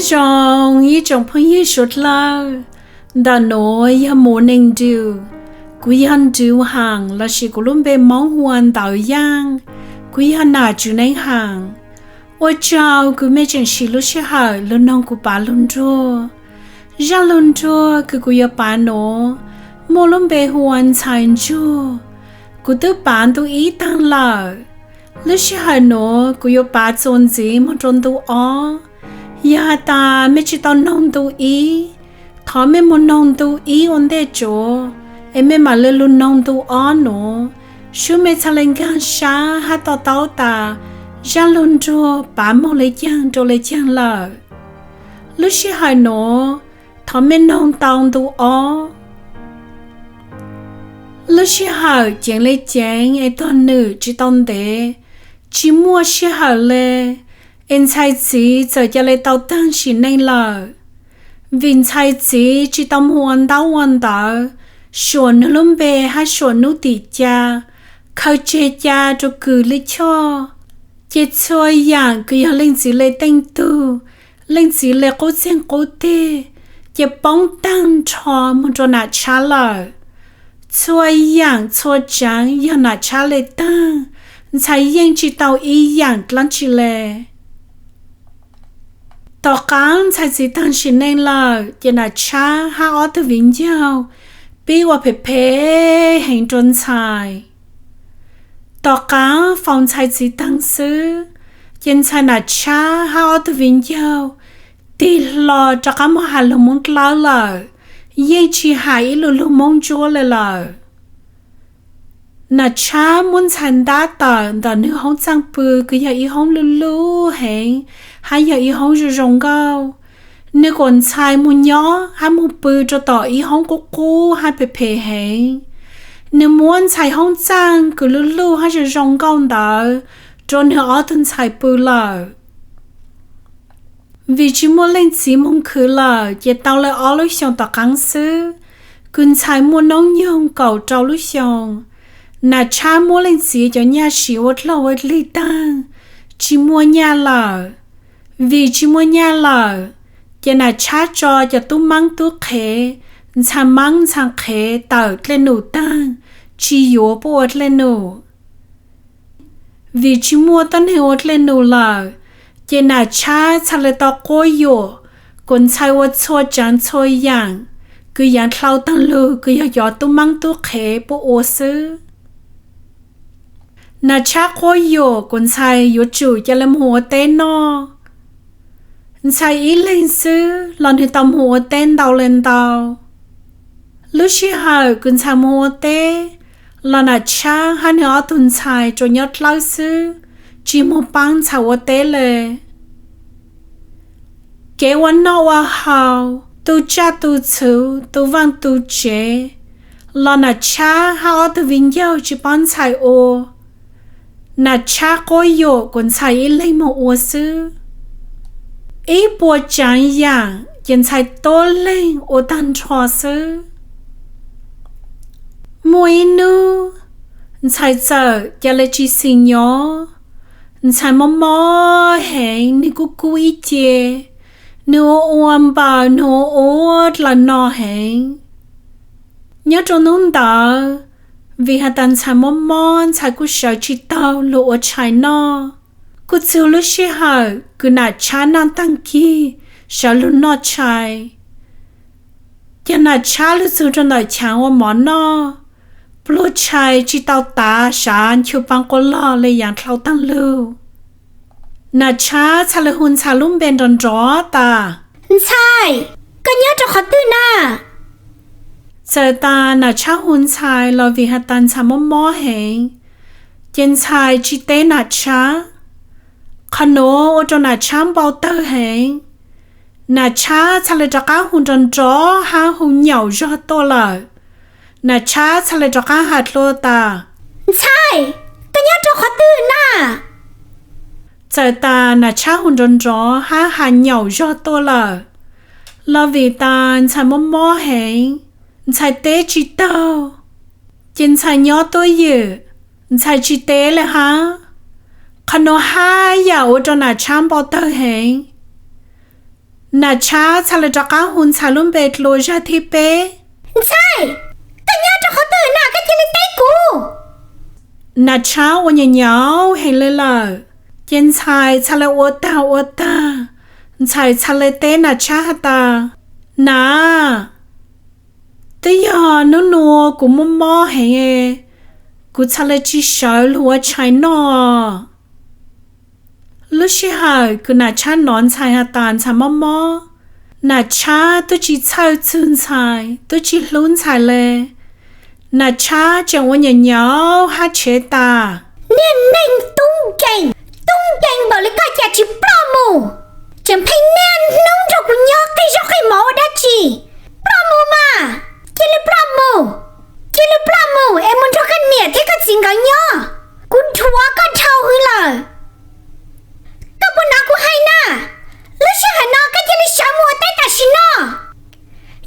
Zoo ib tsoom phooj ywg suav dlawg, ntawm nuav yog Mus Neeg Nrws. Kuv yog Nrws Haam lossis kuv lub npe Moob hu ua Ntawv Yaaj. Kuv yog nam Tswv Neeb Haam. Ua tsaug kws mej tseem siv lub sij hawm lug noog kuv pav lug nruag. Zaaj lug nruag kws kuv yuav pav nuav muaj lub npe hu ua Ntxhais Ntsuag. Kuv twb pav ntu ib taag lawm. Lub sij hawm nuav kuv yuav pav txuas ntxiv moog rua ntu ob. Yog has tas mej tsi tau noog ntu ib, thov mej moog noog ntu ib ua ntej tsuav, es mej maam le lug noog ntu ob nuav, sub mej txhaj le nkaag sab hab to taub tas zaaj lug nruag pav moog le caag rua le caag lawm. Lub sij hawm nuav, thov mej noog tau ntu ob. Lub sij hawm ceev le ceev es tuag nwm tsi tau ntev, tsi muaj sij hawm le, es ntxhais txiv txawm ca le tau taag sim neej lawm. Vim ntxhais txiv tsi tau moog ua ntaub ua ntawv, suam nwg lub npe hab suam nub tim ca, khaws tseg ca rua kws le choj, ces txhua yaam kws yog leej txiv le teej tug, leej txiv le qub txeeg qub teg, ces poob taag nrho moog rua Nam Tshab lawm. Txhua yaam txhua tsaav yog Nam Tshab le taag, ntxhais yeej tsi tau ib yaam dlaab tsi le. Tom qaab ntxhais txiv taag sim neej lawm ces Nam Tshab hab ob tug viv ncaus pib ua phem phem heev rua ntxhais. Tom qaab faus ntxhais txiv taag xwb, ces ntxhais Nam Tshab hab ob tug viv ncaus tig hlo rov qaab moog has lug Moob Dlawb lawm, yeej tsi has ib lu lug Moob Ntsuab le lawm. Nam Tshab muab ntxhais ntab tawm ntawm nwg hoob txaaj pw kws yog ib hoob luj luj heev hab yog ib hoob zoo zoo nkauj. Nwg kuas ntxhais moog nyob hab moog pw rua tom ib hoob qub qub hab phem phem heev. Nwg muab ntxhais hoob txaaj kws luj luj hab zoo zoo nkauj ntawd rua nwg ob tug ntxhais pw lawm. Vim tsi muaj leej txiv moog khwv lawm ces tau le ob lub xyoos tom qaab xwb, kws ntxhais muaj noob nyoog kaum rau lub xyoos. Nam Tshab muab leej txiv cov nyaj siv ua dlog ua dlig taag, tsi muaj nyaj lawm. Vim tsi muaj nyaj lawm, ces Nam Tshab tso cov tub maab tub qhev, ntxhais maab ntxhais qhev tawm dlej num taag, tsi yuav puab ua dlej num. Vim tsi muaj tuab neeg ua dlej num lawm, ces Nam Tshab txhaj le tau quab yuam kuas ntxhais ua txhua tsaav txhua yaam kws yaav dlhau taag lug kws yog cov tub maab tub qhev puab ua xwb. Nam Tshab quab yuam kuas ntxhais yuav tsum ca le moog ua teb noj. Ntxhais ib leeg xwb los nwg tau moog ua teb ntau le ntau. Lub sij hawm kws ntxhais moog ua teb, los Nam Tshab hab nwg ob tug ntxhais tsuas nyob dlawb xwb, tsi moog paab ntxhais ua teb le. Kev ua noj ua haus, tu tsaj tu txhu, tu vaaj tu tsev, los Nam Tshab hab ob tug viv ncaus tsi paub ntxhais ua. Nam Tshab quab yuam kuas ntxhais ib leeg moog ua xwb. Ib puas tsaav yaam ces ntxhais tuab leeg ua taag nrho xwb. Muaj ib nub, ntxhais txawm ca le tsi xis nyob. Ntxhais mob mob heev, nwg kub kub ib ce, nwg ua ua npaws, nwg ua ua dlaws no heev. Nyob rua nub ntawd, vim has tas ntxhais mob mob, ntxhais kuj sawv tsi taug lug ua tshais noj. Kuj txug lub sij hawm kws Nam Tshab noj taag kig sawv lug noj tshais. Ces Nam Tshab lug txug rua ntawm chaav ua mov noj, pluag tshais tsi tau tav, sav nchu paa quas log le yaav dlhau taag lug. Nam Tshab txhaj le hu ntxhais lub npe nrov nrov tas, Ntxhais, koj nyob rua qhov twg na? Txawm tas Nam Tshab hu ntxhais los vim has tas ntxhais mob mob heev, ces ntxhais tsi teb Nam Tshab. Qhov nuav ua rua Nam Tshab npau tawg heev. Nam Tshab txhaj le rov qaab hu nrov nrov hab hu nyaum zog tuaj lawm. Nam Tshab txhaj le rov qaab has dlua tas, Ntxhais, koj nyob rua qhov twg na? Txawm tas Nam Tshab hu nrov nrov hab has nyaum zog tuaj lawm, los vim tas ntxhais mob mob heev, ntxhais teb tsi taug. Ces ntxhais nyob tuab ywm, ntxhais tsi teb le hab. Qhov nuav hab yam ua rua Nam Tshab npau tawg heev. Nas Tshab txhaj le rov qab hu ntxhais lub npe dlua zaj thib peb. Ntxhais, koj nyob rau qhov twg na, koj cia li teb kuv. Nas Tshab ua nyaum nyaum heev le lawm, ces ntxhais txhaj le ua tag ua tag, ntxhais txhaj le teb Nas Tshab has tas, Nas, twb yog nub nua kuv mob mob heev, kuv txhaj le tsis sawv lug ua tshais noj. Lub sij hawm kws Nas Tshab nov ntxhais has tas ntxhais mob mob, Nas Tshab twb tsis txhawj txug ntxhais, twb tsis hlub ntxhais le. Nas Tshab tseem ua nyaum nyaum hab tshev tas, Niag neeg tub nkeeg, tub nkeeg npaum li koj cas tsis ploj mus, tseem pheej niaj hnub nrog kuv nyob qig zaub qig mov ua dab tsi? Ploj mus mas, cia li ploj mus, cia li ploj mus es mus nrog koj niam thiab koj txiv nkawd nyob. Kuv dhuav koj dhau hwv lawm. Koj puas hnov kuv hais na? Lub sij hawm no koj cia li sawv mus ua teb tam sim no.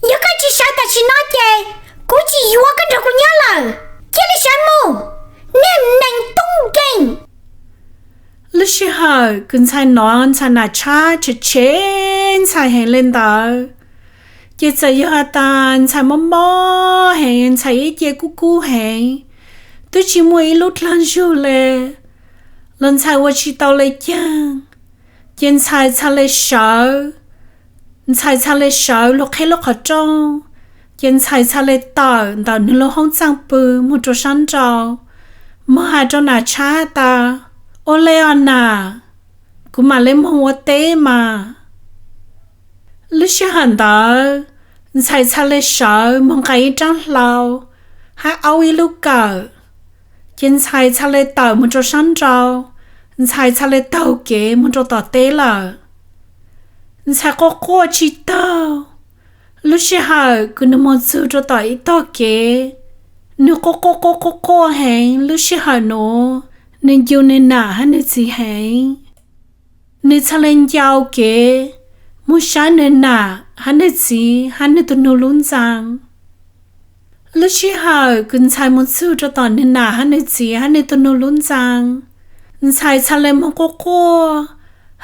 Yog koj tsis sawv tam sim no ces kuv tsis yuav koj nrog kuv nyob lawm. Cia li sawv mus, niag neeg tub nkeeg. Lub sij hawm kws ntxhais nov ntxhais Nas Tshab tshev tshev ntxhais heev le ntawd, ces txawm yog has tas ntxhais mob mob heev, ntxhais ib ce kub kub heev, twb tsis muaj ib lub dlaag zug le, los ntxhais ua tsis tau le caag, ces ntxhais txhaj le sawv, ntxhais txhaj le sawv lug qhib lub qhov rooj, ces ntxhais txhaj le tawm ntawm nwg lub hoob txaaj pw moog rua saab nrau, moog has rua Nas Tshab tas, Ua le os Nas, kuv mam le moog ua teb mas. Lub sij hawm ntawd, ntxhais txhaj le sawv moog nqes ib raab hlau, hab aub ib lub kawm, ces ntxhais txhaj le tawm moog rua saab nrau, ntxhais txhaj le taug kev moog rua tom teb lawm. Ntxhais quaj quaj tsis taug. Lub sij hawm kws nwg moog txug rua tom ib tog kev, nwg quaj quaj quaj quaj quaj heev. Lub sij hawm nuav, nwg ncu nwg nam hab nwg txiv heev. Nwg txhaj le ncau kev moog saib nwg nam hab nwg txiv hab nwg tug nug lub ntxaa. Lub sij hawm kws ntxhais moog txug rua tom nwg nam hab nwg txiv hab nwg tug nug lub ntxaa, ntxhais txhaj le moog quaj quaj,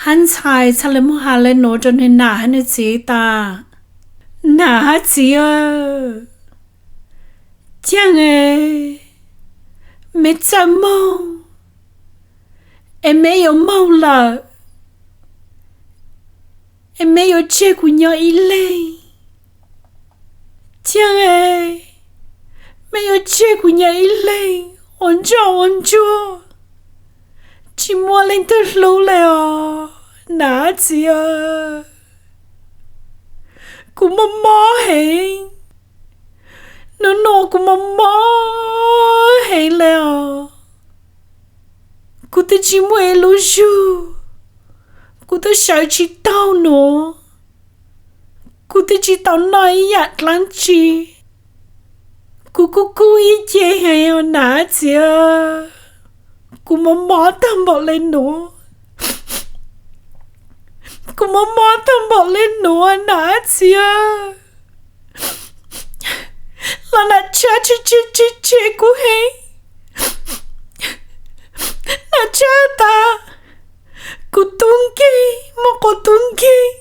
hab ntxhais txhaj le moog has le nuav rua nwg nam hab nwg txiv tas, Nam hab txiv, caag es meb txawj moog es meb yuav moog lawm, es meb yuav tseg kuv nyob ib leeg. Caag es meb yuav tseg kuv nyob ib leeg ua ntsoj ua ntsuag, tsis muaj leej twg hlub le os nam hab txiv. Kuv mob mob heev, nub nua kuv mob mob heev le os. Kuv twb tsis muaj ib lub zug, kuv twb sawv tsis taug nuav, kuv twb tsis tau noj ib yaam dlaab tsi. Kuv kub kub ib ce heev os nam hab txiv. Kuv mob mob taag npaum le nuav, kuv mob mob taag npaum le nuav nam hab txiv. Los nam tshab tseg tseg tseg kuv heev. Nam tshab tas, kuv tub nkeeg moog quas tub nkeeg,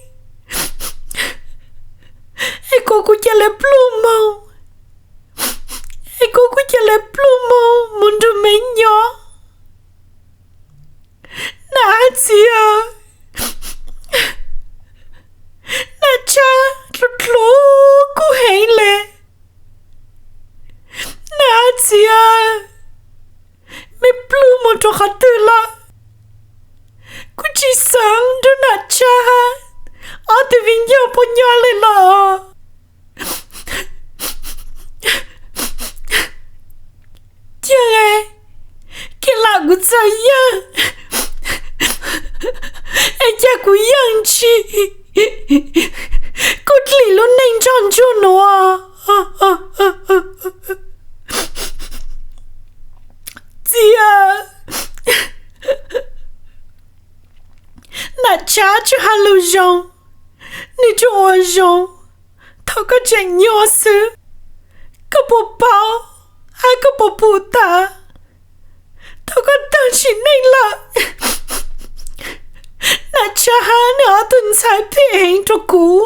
es kuas kuv ca le pluj moog, es kuas kuv ca le pluj moog moog nrug meb nyob. Nam hab txiv, nam tshab dlua dlua kuv heev le. Nam hab txiv, meb pluj moog rua qhov twg lawm? Kuv tsis xaav nrug nam tshab hab ob tug viv ncaus puab nyob le lawm. Caag es, kheev lam kuv txawj yeej, es ca kuv yeej ntsis, kuv dlim lub neej ntsoj ntsuag nuav. Txiv, nam tshab tsuas has lug zoo, nwg tsuas ua zoo thaum koj tseem nyuaj xwb. Koj puas paub, hab koj puas pum tas thaum koj taag sim neej lawm? Tshaj hab, nej ob tug ntxhais phem heev rua kuv.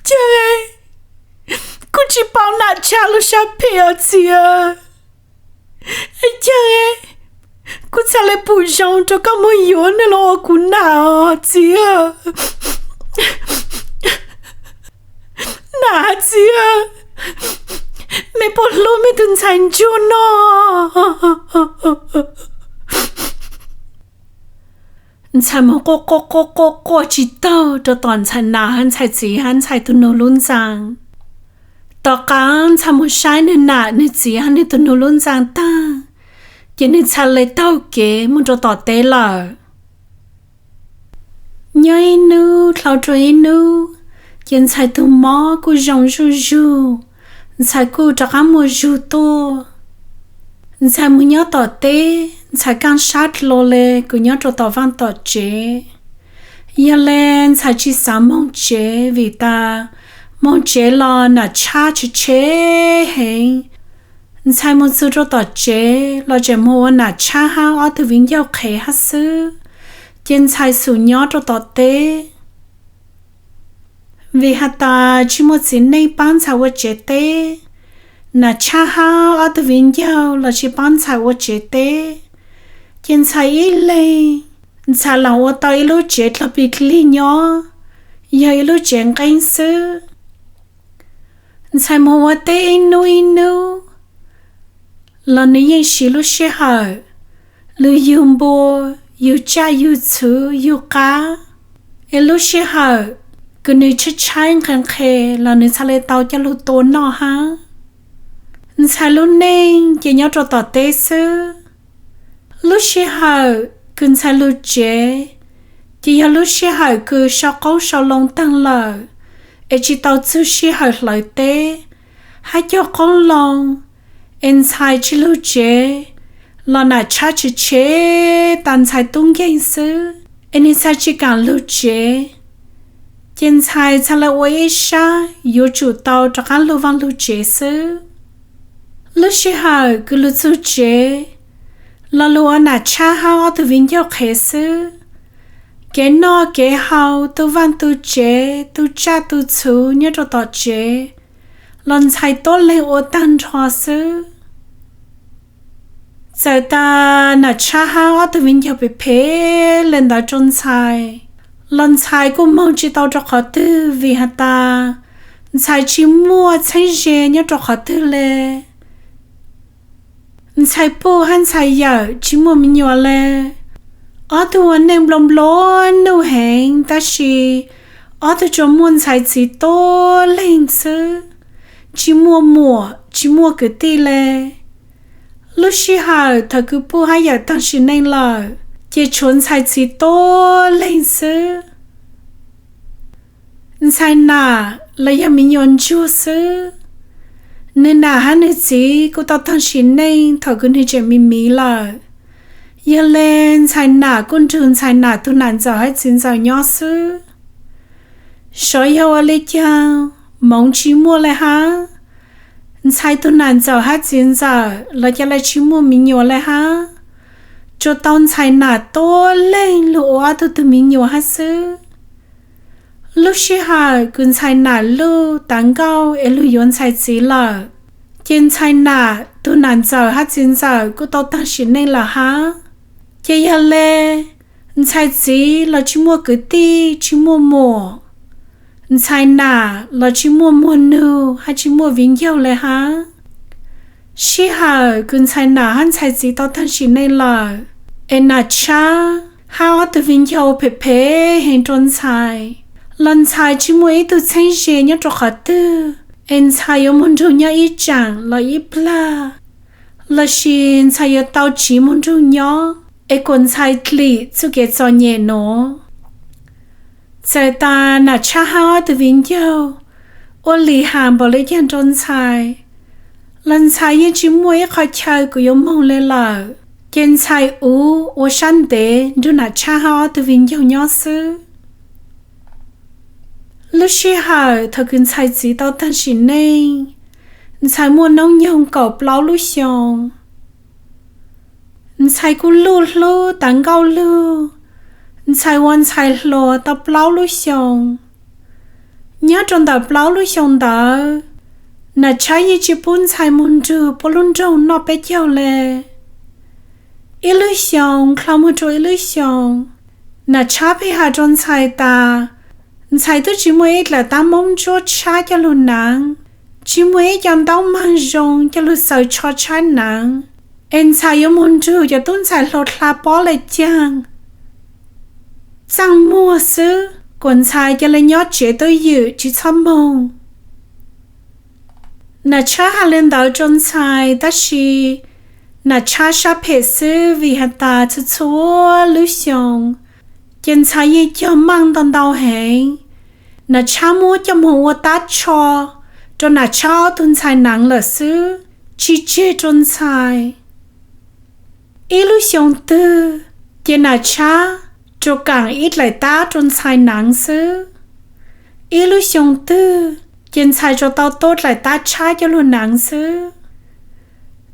Cag, kuv tsi paub Nam Tshab lub sab phem os txiv. Cag, kuv txhad le pum zoo rua koj moog yuav nwg los ua kuv nam os txiv. Nam hab txiv, mej puas hlub mej tug ntxhais ntsuag no? Ntxhais moog quaj quaj quaj quaj quaj tsi taug rua tom ntxhais nam hab ntxhais txiv hab ntxhais tug nug lub ntxaa. Tom qaab ntxhais moog saib nwg nam nwg txiv hab nwg tug nug lub ntxaa taag, ces nwg txhad le taug kev moog rua tom teb lawm. Nyob ib nub dlhau rua ib nub, ces ntxhais tug mob kuj zoo zuj zug, ntxhais kuj rov qaab muaj zug tuaj. Ntxhais moog nyob tom teb, ntxhais kaaj sab dlua le kws nyob rua tom vaaj tom tsev. Yog le ntxhais tsi xaav moog tsev vim tas moog tsev los Nam Tshab tshev tshev heev. Ntxhais moog txug rua tom tsev los tseem moog ua Nam Tshab hab ob tug viv ncaug qhev hab xwb, ces ntxhais xum nyob rua tom teb. Vim has tas tsi muaj txiv neej paab ntxhais ua tsev teb, Nam Tshab hab ob tug viv ncaug los tsi paab ntxhais ua tsev teb, ces ntxhais ib leeg, ntxhais lam ua tau ib lub tsev dlog pig lig nyob, yog ib lub tsev nqeeb xwb. Ntxhais moog ua teb ib nub ib nub los nwg yeej siv lub sij hawm lug yug npua, yug tsaj yug txhuv yug qab. Es lub sij hawm kws nwg tshaib tshaib nqhis nqhis los nwg txhad le tau coj lug tua noj hab. Ntxhais lub neej ces nyob rua tom teb xwb. Lub sij hawm kws ntxhais lug tsev, ces yog lub sij hawm kws sau qoob sau loo taag lawm, es tsi tau txug sij hawm hlawv teb hab cog qoob loo, es ntxhais tsi lug tsev los Nam Tshab tshev tshev tas ntxhais tub nkeeg xwb, es nwg txhad tsi kaam lug tsev. Ces ntxhais txhad le ua ib sab yuav tsum tau rov qaab lug vaaj lug tsev xwb. Lub sij hawm kws lug txug tsev los lug ua Nam Tshab hab ob tug viv ncaug qhev xwb. Kev noj kev haus, tu vaaj tu tsev, tu tsaj tu txhuv nyob rua tom tsev los ntxhais tuab leeg ua taag nrho xwb. Txawm tas Nam Tshab hab ob tug viv ncaug phem phem le ntawd rua ntxhais los ntxhais kuj moog tsi tau rua qhov twg vim has tas ntxhais tsi muaj txheeb ze nyob rua qhov twg le. Ntxhais puj hab ntxhais yawm tsi muaj me nyuam le. Ob tug ua neej nplua nplua nuj heev tab sis ob tug tsuas muaj ntxhais txiv tuab leeg xwb, tsi muaj muam tsi muaj kwv tij le. Lub sij hawm thaum kws puj hab yawm taag sim neej lawm, ces tshuav ntxhais txiv tuab leeg xwb. Ntxhais nam los yog me nyuam ntsuag xwb. Nwg nam hab nwg txiv kuj tau taag sim neej thaum kws nwg tseem miv miv lawm. Yog le ntxhais nam kuj nrug ntxhais nam tug nam ntxawm hab txiv ntxawm nyob xwb. Sov yog ua le caag, moov tsi muaj le hab. Ntxhais tug nam ntxawm hab txiv ntxawm los ca le tsi muaj me nyuam le hab. Tsuas tau ntxhais nam tuab leeg lug ua ob tug tug me nyuam hab xwb. Lub sij hawm kws ntxhais nam luj tav nkauj es lug yuav ntxhais txiv lawm, ces ntxhais nam tug nam ntxawm hab txiv ntxawm kuj tau taag sim neej lawm hab. Ces yog le ntxhais txiv los tsi muaj kwv tij tsi muaj muam, ntxhais nam los tsi muaj muag nug hab tsi muaj viv ncaug le hab. Sij hawm kws ntxhais nam hab ntxhais txiv tau taag sim neej lawm, es Nam Tshab hab ob tug viv ncaug phem phem heev rua ntxhais, los ntxhais tsi muaj ib tug txheeb ze nyob rua qhov twg, es ntxhais yuav moog nrug nyob ib tsaam los ib plag, lossis ntxhais yuav tau tsiv moog nrug nyob, es kuas ntxhais dlim txuj kev txom nyem nuav. Txawm tas Nam Tshab hab ob tug viv ncaug ua lim has npaum le caag rua ntxhais, los ntxhais yeej tsi muaj ib qhov chaw kws yuav moog le lawm, ces ntxhais uv ua sab ntev nrug Nam Tshab hab ob tug viv ncaug nyob xwb. Lub sij hawm thaum kws ntxhais txiv tau taag sim neej, ntxhais muaj noob nyoog kaum plaub lub xyoo. Ntxhais kuj luj hlub tas nkauj lug. Ntxhais ua ntxhais hluas tau plaub lub xyoo. Nyob rau ntawm plaub lub xyoo ntawd, Nam Tshab yeej tsis pub Ntxhais mus nrug puab lub nroog noj peb caug le. Ib lub xyoo dlhau mus rau ib lub xyoo, Nam Tshab pheej has rau Ntxhais tas Ntxhais twb tsis muaj ib dlaim tab moob ntsuab tshab coj lug naav, tsis muaj ib co ntaub maag zoo coj lug xaws tsho tshab naav, es Ntxhais yuav mus nrug cov tub ntxhais hluas dlha pob le caag. Txaaj muag xwb, kuas Ntxhais ca le nyob tsev twj ywm tsis txhob moog. Nam Tshab has le ntawd rau Ntxhais, tab sis Nam Tshab sab phem xwb vim has tas txhua txhua lub xyoo ces Ntxhais yeej cog maaj ntau ntau heev. Nam Tshab muab coj moog ua tab tsho rau Nam Tshab ob tug ntxhais naav lawm xwb, tsis tseg rau Ntxhais. Ib lub xyoo twg ces Nam Tshab rua kaam ib dlaim tab rau Ntxhais naav xwb. Ib lub xyoo twg ces Ntxhais tsuas tau tuab dlaim tab tshab coj lug naav xwb.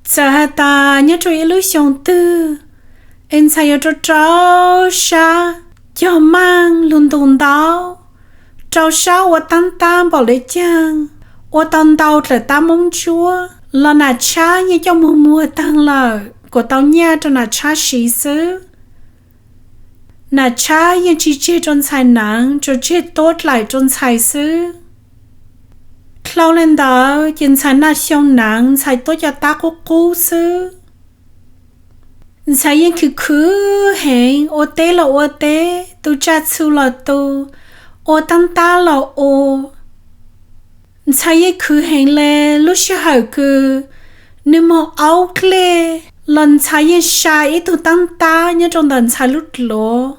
Txawm has tas nyob rua ib lub xyoo twg es Ntxhais yuav rua rau sab cog maaj lug ntu ntaub, rau sab ua taab tab npaum le caag, ua tau ntau dlaim tab moob ntsuab los Nam Tshab yeej coj moog muag taag lawm kuas tau nyaj rua Nam Tshab siv xwb. Nam Tshab yeej tsis tseg rua Ntxhais naav, tsuas tseg tuab dlaim rua Ntxhais xwb. Dlhau le ntawd ces Ntxhais naj xyoo naav Ntxhais tuab cov tab qub qub xwb. Ntxhais yeej khwv khwv heev, ua teb los ua teb, tu tsaj txhu los tu, ua taab tab los ua. Ntxhais yeej khwv heev le, lub sij hawm kws nwg moog aub dlej los Ntxhais yeej sa ib tug taab tab nyob rua ntawm Ntxhais lub dluav,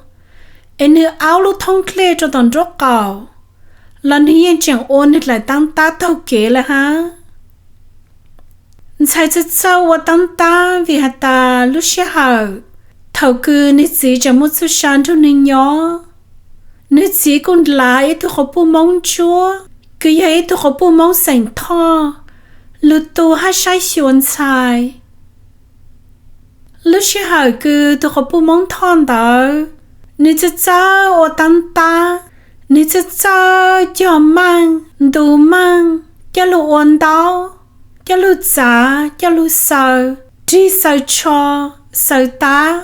es nwg aub lub thoob dlej rua tom nraub qaum, los nwg yeej tseem ua nwg dlaim taab tab taug kev le hab. Ntxhais txawj txawj ua taab tab vim has tas lub sij hawm thaum kws nwg txiv tseem muaj txuj sa nrug nwg nyob, nwg txiv kuj nlav ib tug quas puj Moob ntsuab kws yog ib tug quas puj Moob xeem Thoj lug tu hab saib xyuas Ntxhais. Lub sij hawm kws tug quas puj Moob Thoj ntawd, nwg txawj txawj ua taab tab, nwg txawj txawj cog maaj, ntu maaj, coj lug ua ntaub, coj lug txav, coj lug xaws rig xaws tsho, xaws tab.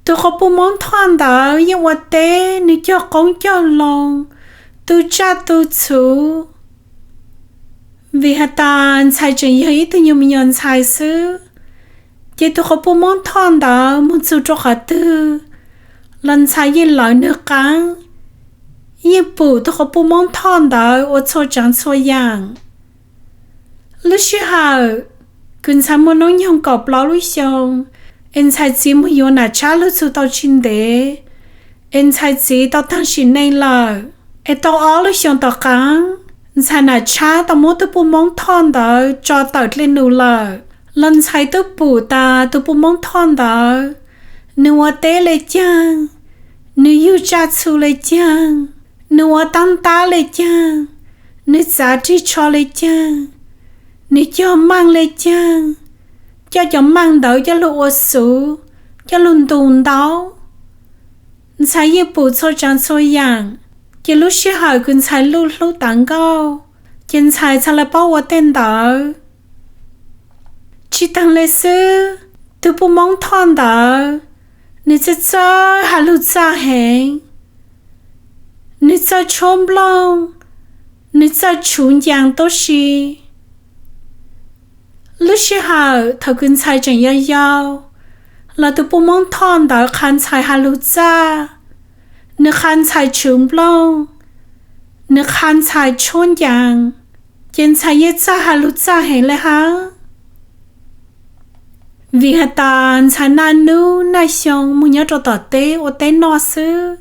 Tug quas puj Moob Thoj ntawd yeej ua teb, nwg cog qoob cog loo, tu tsaj tu txhu. Vim has tas Ntxhais tseem yog ib tug nyuas me nyuas ntxhais xwb, ces tug quas puj Moob Thoj ntawd moog txug rua qhov twg los Ntxhais yeej lawv nwg qaab, yeej pum tug quas puj Moob Thoj ntawd ua txhua tsaav txhua yaam. Lub sij hawm kws Ntxhais muaj noob nyoog kaum plaub lub xyoo, es Ntxhais txiv moog yuav Nam Tshab lug txug tau tsi ntev, es Ntxhais txiv tau taag sim neej lawm. Es tau ob lub xyoo tom qaab, Ntxhais Nam Tshab tau muab tug puj Moob Thoj ntawd tso tawm dlej nus lawm, los Ntxhais tub pum tas tug puj Moob Thoj ntawd, nwg ua teb le caag, nwg yug tsaj txhu le caag, nwg ua taab tab le caag, nwg txav rig tsho le caag, nwg cog maaj le caag, coj cov maaj ntawd coj lug ua xuv, coj lug ntu ntaub. Ntxhais yeej pum txhua tsaav txhua yaam, ces lub sij hawm kws Ntxhais luj hlub tas nkauj, ces Ntxhais txhad le paub ua tej ntawd. Tsi taag le xwb, tug puj Moob Thoj ntawd, nwg txawj txawj has lug txaj heev, nwg txawj tshuab nplooj, nwg txawj tshuv ncaa tuab si. Lub sij hawm thaum kws Ntxhais tseem yau yau, los tug puj Moob Thoj ntawd qha Ntxhais has lug txaj, nwg qha Ntxhais tshuv nplooj, nwg qha Ntxhais tshuab ncaa, ces Ntxhais yeej txawj has lug txaj heev le hab. Vim has tas Ntxhais naj nub naj xyoo moog nyob rua tom teb ua teb noj xwb.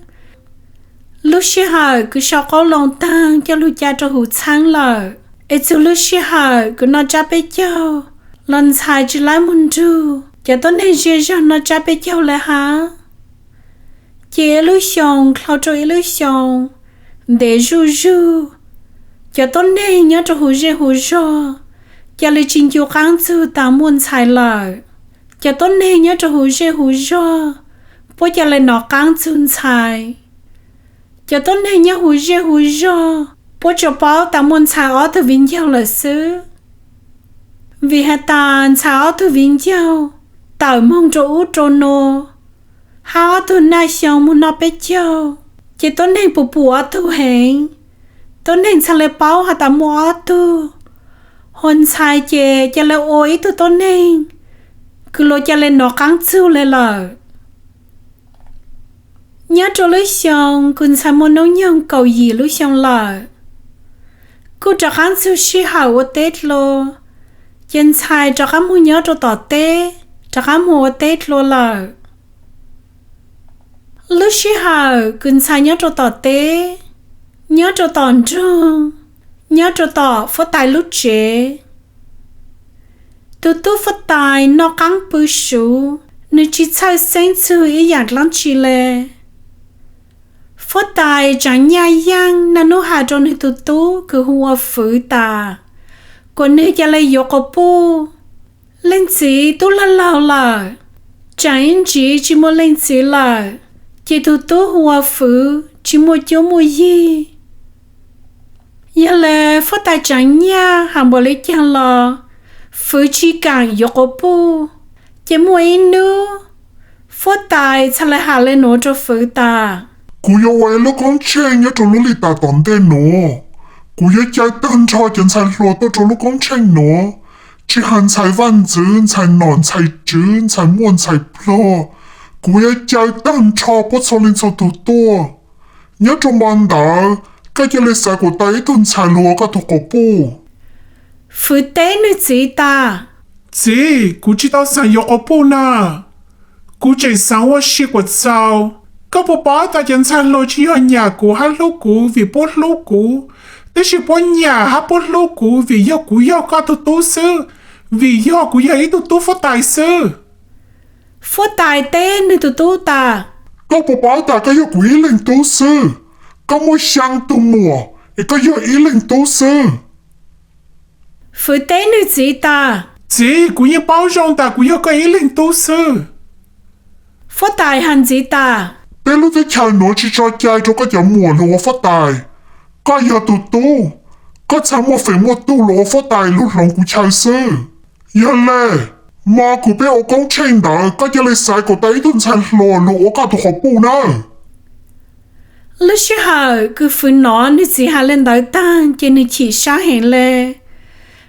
Lub sij hawm kws sau qoob loo taag coj lug ca rua huv txhaab lawm, es txug lub sij hawm kws noj tsab peb caug, los Ntxhais tsi laib moog nrug cov tuab neeg zej zog noj tsab peb caug le hab. Ces ib lub xyoo dlhau rua ib lub xyoo, ntev zuj zug, cov tuab neeg nyob rua huv zej huv zog ca le tsi ncu qaab txug tas muaj Ntxhais lawm. Cov tuab neeg nyob rau huv zej huv zog puab ca le nov qaab txug ntxhais. Cov tuab neeg nyob huv zej huv zog puab tsuas paub tas muaj ntxhais ob tug viv ncaug lawm xwb. Vim has tas ntxhais ob tug viv ncaug tawm moog rua ub rua nuav, hab ob tug naj xyoo moog noj peb caug, ces tuab neeg pum pum ob tug heev. Tuab neeg txhaj le paub has tas muaj ob tug, hos ntxhais ces ca le ua ib tug tuab neeg kws luas ca le nov qaab txug le lawm. Nyob rua lub xyoo kws ntxhais muaj nub nyoog kaum yim lub xyoo lawm, kuj rov qaab txug sij hawm ua teb dlua, ces ntxhais rov qaab moog nyob rua tom teb, rov qaab moog ua teb dlua lawm. Lub sij hawm kws ntxhais nyob rua tom teb, nyob rua tom nroog, nyob rua tom fuab tais lub tsev, tug tub fuab tais noj qaab pw suv, nwg tsi txhawj xeeb txug ib yaam dlaab tsi le. Fuab tais tsaav nyaj yaaj naj nub has rua nwg tug tub kws hu ua Fwv tas, kuas nwg ca le yuav quas puj. Leej txiv tub laug laug lawm, tsaav ib ntsiv tsi muaj leej txiv lawm, ces tug tub hu ua Fwv tsi muaj cuab muaj yig. Yog le fuab tais tsaav nyaj has npaum le caag los, Fwv tsi kaam yuav quas puj, ces muaj ib nub fuab tais txhaj le has le nuav rua Fwv tas, kuv yuav ua ib lub koob tsheej nyob rua lub lig tas tom ntej nuav. Kuv yuav caw taag nrho cov ntxhais hluas tuaj rua lub koob tsheej nuav, tsi has ntxhais vaaj ntxwv, ntxhais nom ntxhais tswv, ntxhais muaj ntxhais pluag, kuv yuav caw taag nrho puab txhua leej txhua tug tuaj. Nyob rua mo ntawd koj ca le xaiv kuas tau ib tug ntxhais lug ua koj tug quas puj. Fwv teb nwg txiv tas, Txiv, kuv tsi tau xaav yuav quas puj na. Kuv tseem xaav ua si kuas txaus. Koj puas paub tas cov ntxhais hluas tsi yog nyam kuv hab hlub kuv vim puab hlub kuv, tab sis puab nyam hab puab hlub kuv vim yog kuv yog koj tug tub xwb, vim yog kuv yog ib tug tub fuab tais xwb. Fuab tais teb nwg tug tub tas, Koj puas paub tas koj yog kuv ib leeg tub xwb? Koj muaj xyaa tug muam es koj yog ib leeg tub xwb. Fwv teb nwg txiv tas, Txiv, kuv yeej paub zoo tas kuv yog koj ib leeg tub xwb. Fuab tais has ntxiv tas, Peb lub teb chaws nuav tsi tso cai rua koj cov muam lug ua fuab tais. Koj yog tug tub, koj txhaj muaj feem muaj tug lug ua fuab tais lug hloov kuv chaw xwb. Yog le, mo kws peb ua koob tsheej ntawd koj ca le xaiv kuas tau ib tug ntxhais hluas lug ua koj tug quas puj nawb. Lub sij hawm kws Fwv nov nwg txiv has le ntawd taag ces nwg chim sab heev le.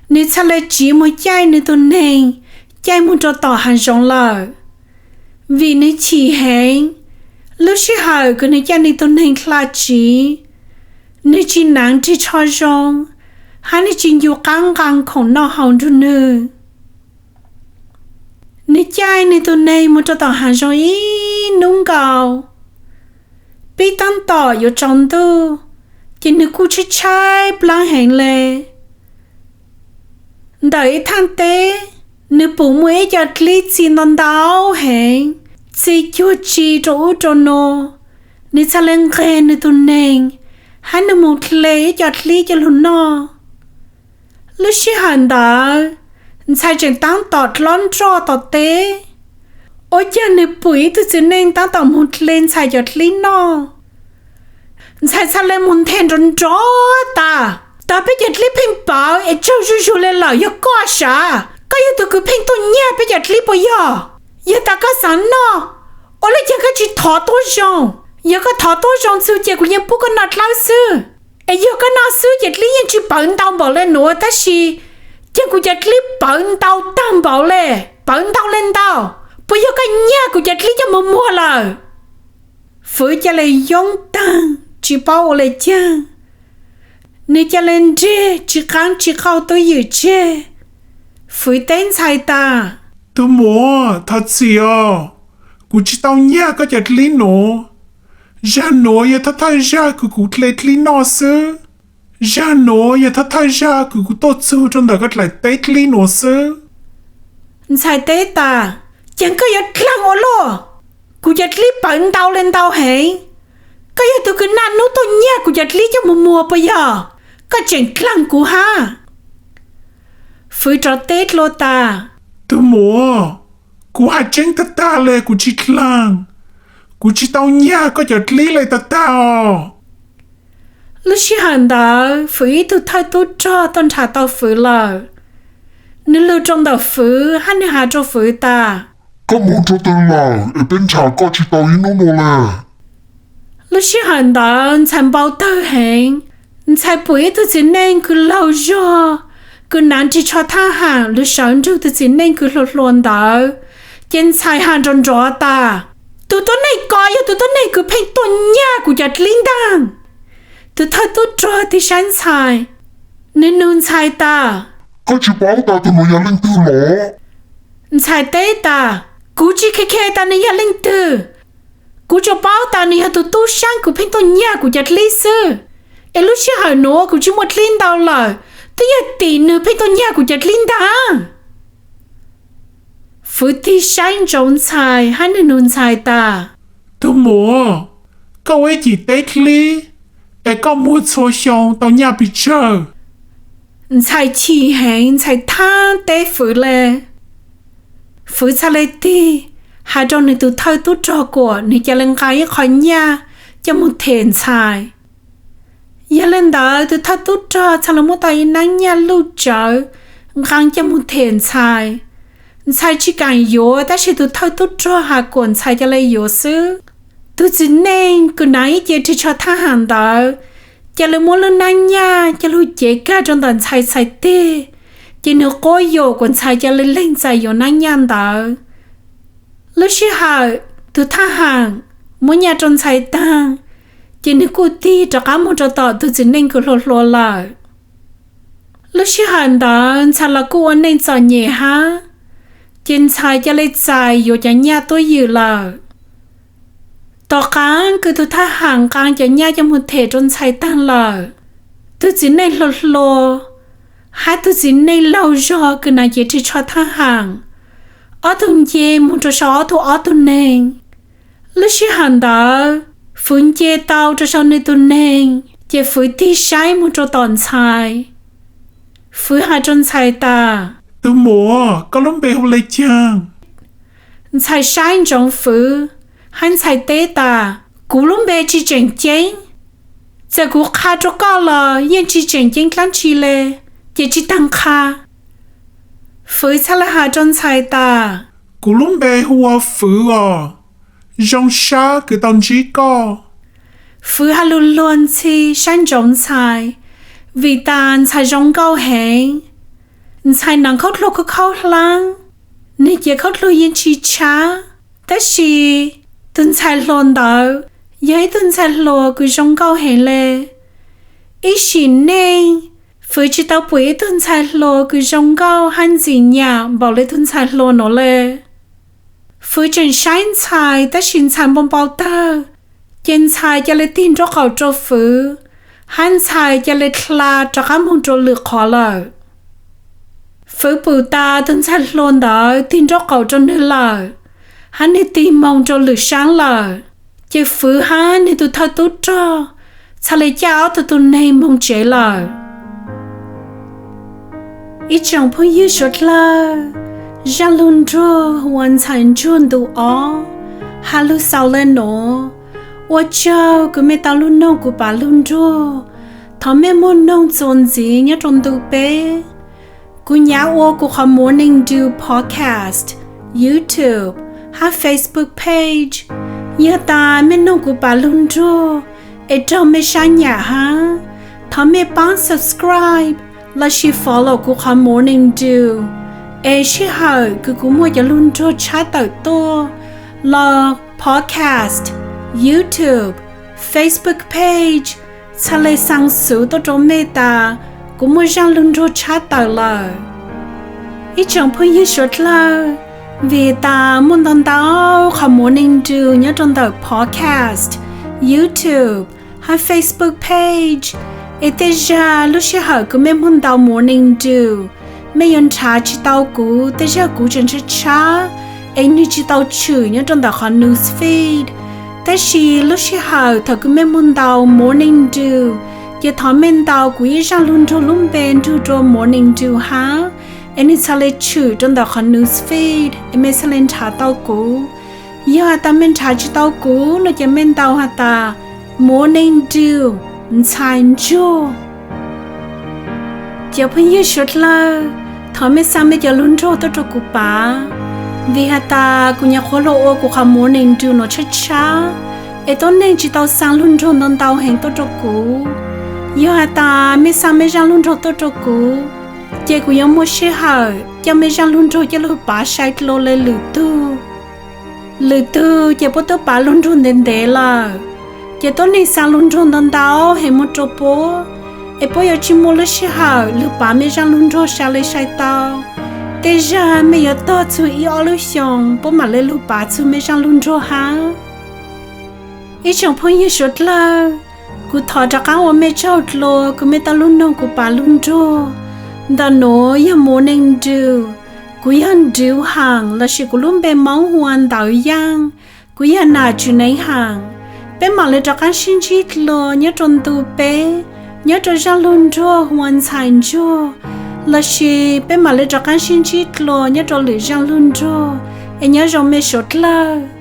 Nwg txhaj le tsiv moog caij nwg tug neeg, caij moog rua tom haav zoov lawm. Vim nwg chim heev, lub sij hawm kws nwg caij nwg tug neeg dlha tsiv, nwg tsi naav rig tsho zoo, hab nwg tsi ncu qaab nqaa khoom noj haus nrug nwg. Nwg caij nwg tug neeg moog rua tom haav zoov ib nub nkaus, pib taab tom yuav tsaus ntuj, ces nwg kuj tshaib tshaib plaab heev le. Ntawm ib thaaj teb, nwg pum muaj ib co dlib txi ntau ntau heev, txi cuag tsi rua ub rua nuav. Nwg txhaj le nqeg nwg tug neeg, hab nwg moog dle ib co dlib coj lug noj. Lub sij hawm ntawd, ntxhais tseem taab tom dlob nroj tom teb. Ua caag nwg pum ib tug txiv neej taab tom moog dle ntxhais cov dlib noj. Ntxhais txhaj le moog nthe nrov nrov tas, tag peb cov dlib pheej pawv es tsaug zuj zug le lawm yog koj sav? Koj yog tug kws pheej tuaj nyag peb cov dlib puas yog? Yog tas koj xaav noj, ua le caag koj tsi thov tuab zoo? Yog koj thov tuab zoo txug ces kuv yeej pub koj noj dlawb xwb. Es yog koj noj xwb ces dlib yeej tsi pawv ntau npaum le nuav tab sis, ces kuv cov dlib pawv ntau tag npaum le, pawv ntau le ntau. Puas yog koj nyag kuv cov dlib coj moog muag lawm? Fwv ca le yoob taag tsi paub ua le caag, nwg ca le nreg tsi qaab tsi qauj tub ywm tseg. Fwv teb ntxhais tas, Tug muam, thov txim os, kuv tsi tau nyag koj cov dlib nuav. Zag nuav yog thawj thawj zag kws kuv dle dlib noj xwb. Zag nuav yog thawj thawj zag kws kuv tuaj txug rua ntawm koj dlaim teb dlib nuav xwb. Ntxhais teb tas, Ces koj yuav dlaag ua luaj? Kuv cov dlib pawv ntau le ntau heev, koj yog tug kws naj nub tuaj nyag kuv cov dlib coj moog muag puas yog? Koj tseem dlaag kuv hab. Fwv rov teb dlua tas, Tug muam, Kuv hais tseeb tag tag li, kuv tsis dlaag. Kuv tsis tau nyag koj cov dlib li tag tag os. Lub sij hawm ntawd Fwv ib tug thawj tub rog tuaj nrhav tau Fwv lawm. Nws lug rau ntawm Fwv hab nws has rau Fwv tas, Koj moog rua twg lawm es peb nrhav koj tsis tau ib nub nuav le? Lub sij hawm ntawd ntxhais npau tawg heev. Ntxhais pum ib tug txiv neej kws laug zog, kws naav ris tsho thaaj haam lug sawv nrug tug txiv neej kws hluas hluas ntawd, ces ntxhais has nrov nrov tas, Tug tuab neeg ko yog tug tuab neeg kws pheej tuaj nyag kuv cov dlib ntaag. Tug thawj tub rog tig saib ntxhais, nws nug ntxhais tas, Koj tsis paub tas tug nuav yog leej twg los? Ntxhais teb tas, Kuv tsis khe khe tas nws yog leej twg. Kuv tsuas paub tas nws yog tug tub saab kws pheej tuaj nyag kuv cov dlib xwb. Es lub sij hawm nuav kuv tsis muaj dlib ntau lawm, twb yog tim nws pheej tuaj nyag kuv cov dlib ntaag. Fwv tig saib ntsoov ntxhais hab nws nug ntxhais tas, Tug muam, koj ua ib cim teb dlib, es koj muag txhua xyoo tau nyaj pes tsawg? Ntxhais chim heev, ntxhais thaab teb Fwv le. Fwv txhaj le tig has rau nws tug thawj tub rog kuas nws ca le nqaa ib qho nyaj coj moog them ntxhais. Yog le ntawd tug thawj tub rog txhaj le muab tau ib naab nyaj luj tsawv nqaa coj moog them ntxhais. Ntxhais tsis kaam yuav, tab sis tug thawj tub rog has kuas ntxhais ca le yuav xwb. Tug txiv neej kws naav ib ce ris tsho thaaj haam ntawd ca le muab lub naab nyaj coj lug cev kag rua ntawm ntxhais txhais teg, ces nwg quab yuam kuas ntxhais ca le leeg txais yuav naab nyaj ntawd. Lub sij hawm tug thaaj haam muab nyaj rua ntxhais taag, ces nwg kuj tig rov qaab moog rua tom tug txiv neej kws hluas hluas lawm. Lub sij hawm ntawd ntxhais los kuj ua neej txom nyem hab, ces ntxhais ca le txais yuav cov nyaj tuab ywm lawm. Tom qaab kws tug thaaj haam nqaa cov nyaj coj moog them rua ntxhais taag lawm, tug txiv neej hluas hluas hab tug txiv neej laug zog kws naav cev ris tsho thaaj haam, ob tug nce moog rua sau ob tug ob tug neeg. Lub sij hawm ntawd Fwv nce tau rua sau nwg tug neeg, ces Fwv tig saib moog rua tom ntxhais. Fwv has rua ntxhais tas, Tug muam, koj lub npe hu le caag? Ntxhais saib ntsoov Fwv hab ntxhais teb tas, Kuv lub npe tsis tseem ceeb. Txawm kuv qha rua koj los yeej tsis tseem ceeb dlaab tsi le, ces tsis taag qha. Fwv txhaj le has rua ntxhais tas, Kuv lub npe hu ua Fwv os. Zoo sab kws tau ntsib koj. Fwv has lug luag ntxhi saib ntsoov ntxhais, vim tas ntxhais zoo nkauj heev. Ntxhais naav khaub dluag khaub khaub hlaab, nwg cev khaub dluag yeej tsis tshab, tab sis tug ntxhais hluas ntawd yog ib tug ntxhais hluas kws zoo nkauj heev le. Ib sim neej Fwv tsis tau pum ib tug ntxhais hluas kws zoo nkauj hab ntxim nyam npaum le tug ntxhais hluas nuav le. Fwv tseem saib ntxhais tab sis ntxhais npau npau tawg, ces ntxhais ca le tig nraub qaum rua Fwv, hab ntxhais ca le dlha rov qaab moog rua lwm qhov lawm. Fwv pum tas tug ntxhais hluas ntawd tig nraub qaum rua nwg lawm, hab nwg tig moog rua lwm saab lawm, ces Fwv hab nwg tug thawj tub rog txhaj le caj ob tug tug neeg moog tsev lawm. Ib tsoom phooj ywg suav dlawg, zaaj lug nruag uas ntxhais ntsuag ntu ob has lug xaus le nuav. Ua tsaug kws mej tau lug noog kuv pav lug nruag. Thov mej muaj noog txuas ntxiv nyob rua ntu peb. Kuv nyav ua kuv qhov Morning Dew podcast, YouTube, hab Facebook page. Yog tas mej noog kuv pav lug nruag es raug mej sab nyam hab, thov mej paab subscribe lossis follow kuv qhov Morning Dew, es sij hawm kws kuv muaj cov lug nruag tshab tawm tuaj los podcast, YouTube, Facebook page txhaj le xaa xuv tuaj rua mej tas kuv muaj zaaj lug nruag tshab tawm lawm. Ib tsoom phooj ywg suav dlawg, vim tas muaj ntau ntau qhov Morning Dew nyob rua ntawm podcast, YouTube hab Facebook page, es tej zag lub sij hawm kws mej muaj ntau Morning Dew, mej yuav nrhav tsis tau kuv, tej zag kuv tseem tshab tshab es nwg tsis tau tshwm nyob rua ntawm qhov news feed. Tab sis lub sij hawm thaum kws mej muaj ntau Morning Dew, ces thov mej ntau kuv ib zaaj lug nruag lub npe nrug rua Morning Dew hab, es nws txhaj le tshwm rau ntawm qhov news feed es mej txhaj le nrhav tau kuv. Yog has tas mej nrhav tsi tau kuv no ces mej ntaus has tas Muav Neeg Nrws Ntxhais Ntsuag. Cov phooj ywg suav dlawg, thov mej xa mej cov lug nraug tuaj rau kuv pav, vim has tas kuv nyuam qhuav lug ua kuv qhov Muav Neeg Nrws no tshab tshab, es tuab neeg tsi tau xa lug nraug ntau ntau heev tuaj rau kuv. Yog has tas mej xa mej zaaj lug nraug tuaj rau kuv, ces kuv yuav muaj sij hawm coj mej zaaj lug nraug coj lug pav sai dlua le lwm tug. Lwm tug ces puab tuaj pav lug nraug ntev ntev lawm, ces tuab neeg xa lug nraug ntau ntau heev muaj rau puab, es puab yuav tsi muaj lub sij hawm lug pav mej zaaj lug nraug sai le sai tau. Tej zag mej yuav tog txug ib ob lub xyoos puab mam le lug pav txug mej zaaj lug nraug hab. Ib tsoom phooj ywg suav dlawg, kuv thov rov qaab ua mej tsaug dlua kws mej tau lug noog kuv pav lug nraug. Ntawm nuav yog Muav Neeg Nrws, kuv yog Nrws Haam lossis kuv lub npe Moob hu ua Ntawv Yaaj, kuv yog Nam Tswv Neeb Haam. Peb mam le rov qaab sib ntsib dlua nyob rau ntu peb, nyob rau zaaj lug nraug hu ua Ntxhais Ntsuag, lossis peb mam le rov qaab sib ntsib dlua nyob rau lwm zaaj lug nraug, es nyob zoo mej suav dlawg.